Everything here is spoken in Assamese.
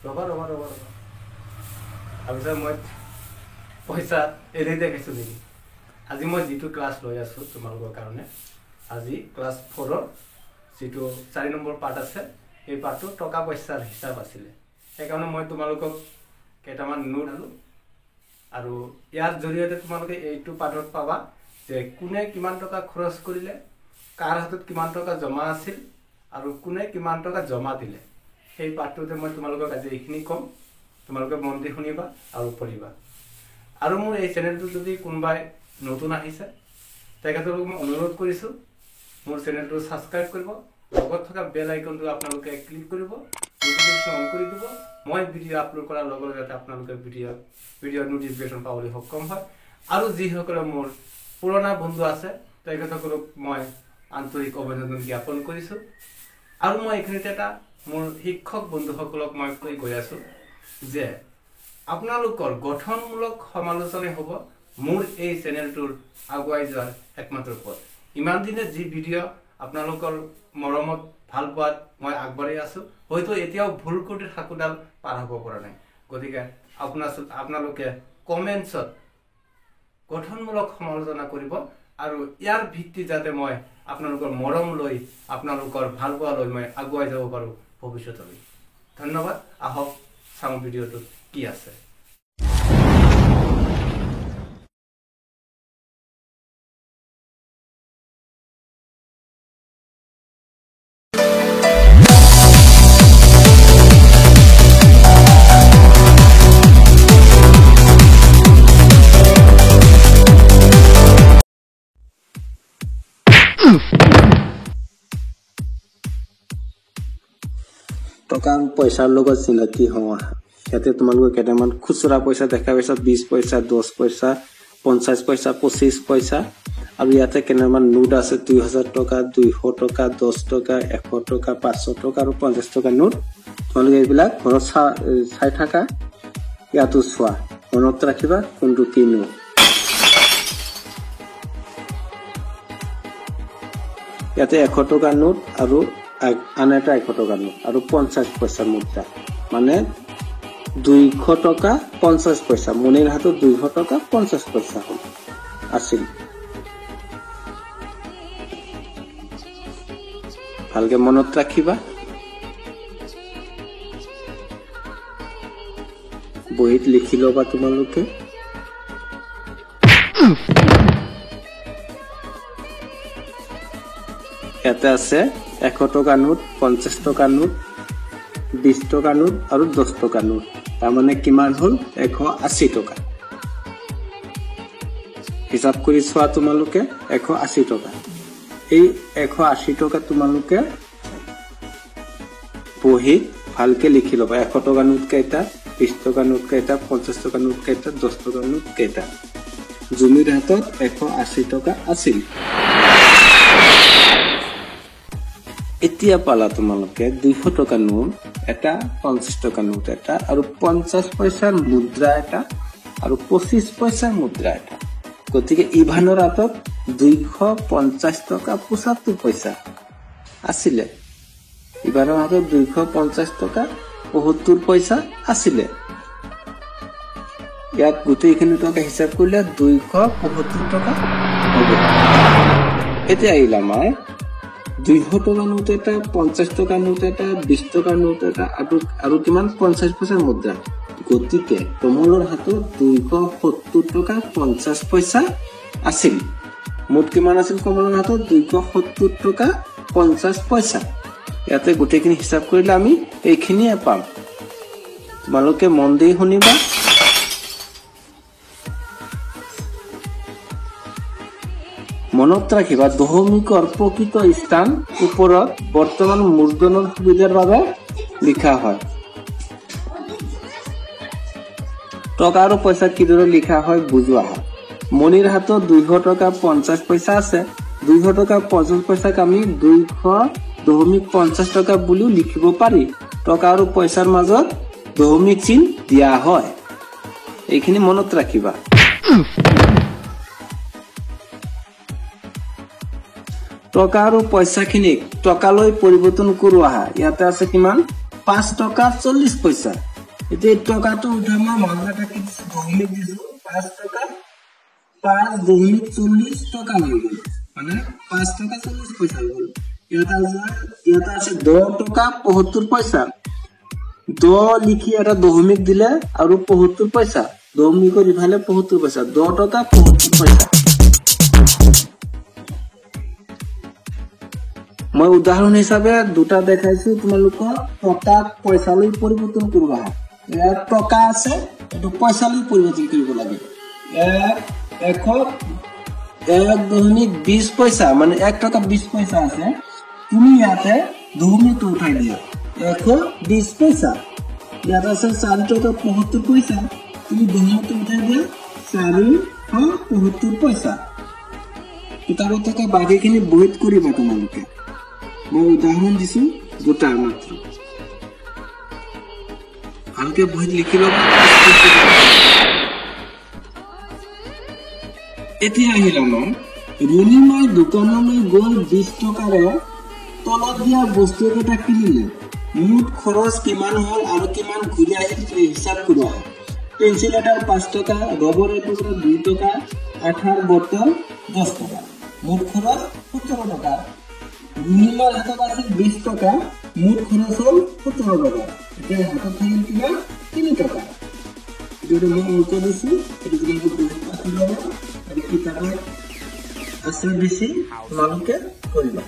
ৰ'বা ৰ'বা ৰ'বা ৰ'বা, তাৰপিছত মই পইচা এনেই দেখাইছোঁ নেকি? আজি মই যিটো ক্লাছ লৈ আছোঁ তোমালোকৰ কাৰণে, আজি ক্লাছ 4ৰ যিটো 4 নম্বৰ পাৰ্ট আছে, সেই পাৰ্টটো টকা পইচাৰ হিচাপ আছিলে। সেইকাৰণে মই তোমালোকক কেইটামান নোট দিলোঁ আৰু ইয়াৰ জৰিয়তে তোমালোকে এইটো পাঠত পাবা যে কোনে কিমান টকা খৰচ কৰিলে, কাৰ হাতত কিমান টকা জমা আছিল আৰু কোনে কিমান টকা জমা দিলে। সেই পাঠটোতে মই তোমালোকক আজি এইখিনি ক'ম, তোমালোকে মন দি শুনিবা আৰু পঢ়িবা। আৰু মোৰ এই চেনেলটো যদি কোনোবাই নতুন আহিছে, তেখেতলোকক মই অনুৰোধ কৰিছোঁ মোৰ চেনেলটো ছাবস্ক্ৰাইব কৰিব, লগত থকা বেল আইকনটো আপোনালোকে ক্লিক কৰিব, নটিফিকেশ্যন অন কৰি দিব। মই ভিডিঅ' আপলোড কৰাৰ লগে লগে যাতে আপোনালোকে ভিডিঅ' নটিফিকেশ্যন পাবলৈ সক্ষম হয়। আৰু যিসকলে মোৰ পুৰণা বন্ধু আছে, তেখেতসকলক মই আন্তৰিক অভিনন্দন জ্ঞাপন কৰিছোঁ। আৰু মই এইখিনিতে এটা মোৰ শিক্ষক বন্ধুসকলক মই কৈ গৈ আছোঁ যে আপোনালোকৰ গঠনমূলক সমালোচনাই হ'ব মোৰ এই চেনেলটোৰ আগুৱাই যোৱাৰ একমাত্ৰ পথ। ইমান দিনে যি ভিডিঅ' আপোনালোকৰ মৰমত ভাল পোৱাত মই আগবাঢ়ি আছোঁ, হয়তো এতিয়াও ভুল ক্ৰুটিৰ সাঁকোডাল পাৰ হ'ব পৰা নাই। গতিকে আপোনালোকে কমেণ্টছত গঠনমূলক সমালোচনা কৰিব আৰু ইয়াৰ ভিত্তি যাতে মই আপোনালোকৰ মৰম লৈ, আপোনালোকৰ ভাল পোৱা লৈ মই আগুৱাই যাব পাৰোঁ ভৱিষ্যতলৈ। ধন্যবাদ। আহক চাওঁ ভিডিঅ'টোত কি আছে। টকা পইচাৰ লগত চিনাকি হওঁ আহা। ইয়াতে তোমালোকে কেইটামান খুচুৰা পইচা দেখা পাইছা, 20 পইচা, 10 পইচা, 50 পইচা, 25 পইচা। আৰু ইয়াতে কেইটামান নোট আছে, 2000 টকা, 200 টকা, 10 টকা, 100 টকা, 500 টকা আৰু 50 টকা নোট। তোমালোকে এইবিলাক ঘৰত চাই থাকা, ইয়াতো চোৱা, মনত ৰাখিবা কোনটো কি নোট। ইয়াতে 100 টকা নোট আৰু আন এটা 100 টকা নোট আৰু 50 পইচা মুদ্ৰা, মানে 200 টকা 50 পইচা। মনিৰ হাতত 200 টকা 50 পইচা হ'ল আছিল। ভালকে মনত ৰাখিবা, বহীত লিখি ল'বা তোমালোকে। ইয়াতে আছে 100 টকা নোট, 50 টকা নোট, 20 টকা নোট আৰু 10 টকা নোট। তাৰমানে কিমান হ'ল? 180 টকা। হিচাপ কৰি চোৱা তোমালোকে, 180 টকা। এই 180 টকা তোমালোকে বহীত ভালকে লিখি ল'বা। 100 টকা নোট কেইটা, 20 টকা নোট কেইটা, 50 টকা নোট কেইটা, 10 টকা নোট কেইটা। জুমিৰ হাতত 180 টকা আছিল। এতিয়া পালা তোমালোকে 200 টকা নোট এটা, 50 টকা নোট এটা আৰু 50 পইচাৰ মুদ্ৰা এটা আৰু 25 পইচাৰ মুদ্ৰা এটা। গতিকে ইভানৰ হাতত 250 টকা 75 পইচা আছিলে। ইভানৰ হাতত 250 টকা 75 পইচা আছিলে। ইয়াত গোটেইখিনি টকা হিচাপ কৰিলে 275 টকা হ'ব। এতিয়া আহিল আমাৰ 200 টকা নোট এটা, 50 টকা নোট এটা, 20 টকা নোট এটা আৰু কিমান 50 পইচাৰ মুদ্ৰা। গতিকে কমলৰ হাতত 270 টকা 50 পইচা আছিল। মুঠ কিমান আছিল কমলৰ হাতত? 270 টকা 50 পইচা। ইয়াতে গোটেইখিনি হিচাপ কৰিলে আমি এইখিনিয়ে পাম। তোমালোকে মন দি শুনিবা। মনত ৰাখিবা, দশমিকৰ প্ৰকৃত স্থান ওপৰত বৰ্তমান মুদ্ৰণৰ সুবিধাৰ বাবে লিখা হয়। টকা আৰু পইচা কিদৰে লিখা হয় বুজোৱা হয়। মণিৰ হাতত 200 টকা 50 পইচা আছে। 200 টকা 50 পইচাক আমি 200.50 টকা বুলিও লিখিব পাৰি। টকা আৰু পইচাৰ মাজত দশমিক চিন দিয়া হয়। এইখিনি মনত ৰাখিবা। টকা আৰু পইচাখিনিক টকালৈ পৰিৱৰ্তন কৰো আহা। ইয়াতে আছে কিমান? 5 টকা 40 পইচা। এতিয়া টকাটো উঠাই মই মাজত এটা কি দিছো, দশমিক দিছো, 5 টকা 5.40 টকা হৈ গ'ল, মানে 5 টকা 40 পইচা হৈ গ'ল। ইয়াত আছে 10 টকা 75 পইচা, 10 লিখি এটা দশমিক দিলে আৰু 75 পইচা, দশমিকৰ ইফালে 75 পইচা, 10 টকা 75 পইচা। মই উদাহৰণ হিচাপে দুটা দেখাইছো তোমালোকক, টকাক পইচালৈ পৰিৱৰ্তন কৰিব। ইয়াত টকা আছে, এইটো পইচালৈ পৰিৱৰ্তন কৰিব লাগে। 1.20 পইচা, মানে 1 টকা 20 পইচা আছে, তুমি ইয়াতে দশমিকটো উঠাই দিয়া, 120 পইচা। ইয়াত আছে 4 টকা 75 পইচা, তুমি দশমিকটো উঠাই দিয়া, 475 পইচা। কিতাপত থকা বাকীখিনি বহীত কৰিবা তোমালোকে। মই উদাহৰণ দিছো দুটা মাত্ৰ, ভালকে বহীত লিখি ল'বা। এতিয়া আহিল আমাৰ ৰুণিমাই দোকানলৈ গ'ল 20 টকাৰে তলত দিয়া বস্তু কেইটা কিনিলে, মুঠ খৰচ কিমান হ'ল আৰু কিমান ঘূৰি আহিল হিচাপ কৰোৱা। পেঞ্চিল এটাৰ 5 টকা, ৰবৰ এটুকুৰা 2 টকা, আঠাৰ বটল 10 টকা, মুঠ খৰচ 17 টকা। ৰুণিমাৰ হাতত আছিল 20 টকা, মুঠ খৰচ হ'ল 17 টকা। এতিয়া হাতত থাকিল কিমান? 3 টকা। এইটো মই অংক দিছো, এইটো তোমালোকে বহীত পাতি ল'বা আৰু কিতাপত আছে বেছি তোমালোকে কৰিবা।